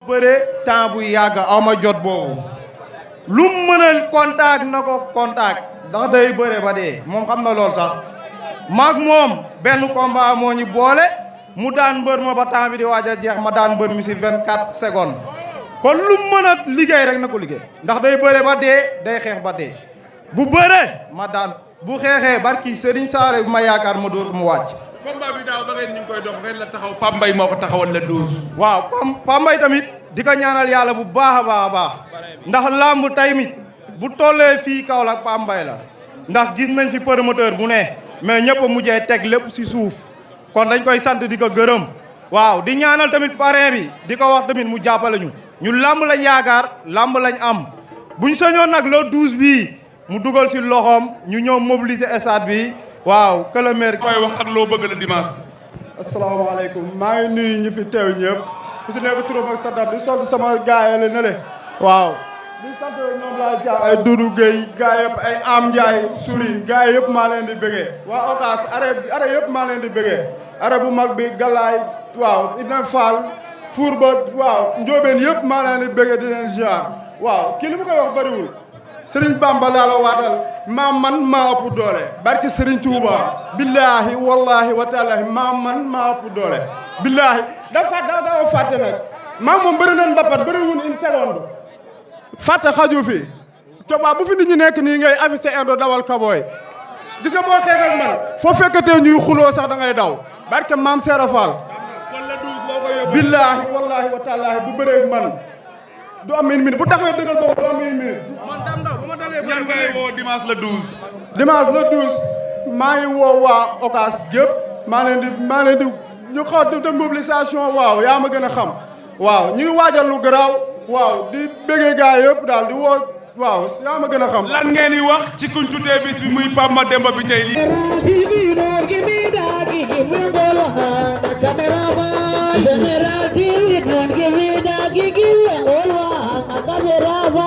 bëre temps bu yàgg aw ma jot boobu lu mu mën a contact na ko contact ndax day bëre ba dee moom xam na loolu sax maag moom benn combat moo ñu boole mu daan mbër ma ba temps bi di waaj a jeex ma daan mbër mi si 24 secondes kon lu mu mën a liggéey rek na ko liggéey ndax day bëre ba dee day xeex ba dee bu bëre ma daan bu xeexee barki Serigne Saare bu ma yaakaar ma dóor mu wàcc. combat bi daaw ba ngeen ñu ngi koy dox ren la taxaw Pape Mbaye moo ko taxawal la 12. waaw Pape Mbaye tamit di ko ñaanal yàlla bu baax a baax a baax ndax làmb tamit bu tollee fii Kaolack Pape Mbaye la ndax gis nañ fi promoteur bu ne mais ñëpp a mujjee teg lépp si suuf kon dañ koy sant di ko gërëm waaw di ñaanal tamit parrain bi di ko wax tamit mu jàppale ñu làmb lañ yaakaar làmb lañ am buñ sañoon nag le 12 bii mu dugal si loxoom ñu ñëw mobiliser stade bi waaw que le maire koy wax ak loo bëgg la dimanche. asalaamaaleykum maa ngi nuyu ñi fi teew ñëpp ku si nekk turam ak santam di sant sama gaay la ne le waaw di sant ñoom laa jàpp ay Doudou Gueye gaay yëpp ay Am Ndiaye Souri gaay yëpp maa leen di bëggee waa Ocass arrêt yëpp maa leen di bëggee arrêt bu mag bi Galaay waaw Ibn Fall Four ba waaw Njóobeen yëpp maa leen di bëggee di leen ziar waaw kii li mu koy wax bëriwul Serigne Bamba laa la waatal maa man maa ëpp doole barki Serigne Touba billaahi wallaahi wa taalaahi maa man maa ëpp doole billaahi dafa fàtte nag maa moom bëri nañ mbapat bëriwul une seconde fàtte xaju fi coba bu fi nit ñi nekk nii ngay affiché indo dawal kabooy gis nga boo xeex ak man foo fekkatee ñuy xuloo sax da ngay daw barke maam Seera Fall billaahi wallaahi wa taalaahi bu bëree man du am une minute bu taxawee dëggal boobu du am une minute. ñan ngay woo dimanche le 12. dimanche le 12 maa ngi woo waa Ocass gépp maa leen di ñu xaw de mobilisation waaw yaa ma gën a xam waaw ñu ngi waajal lu garaaw waaw di bëggee gaay yëpp daal di woo waaw yaa ma gën a xam. lan ngeen di wax ci kuñ tuddee bis bi muy Pape Mademba bi tey lii. General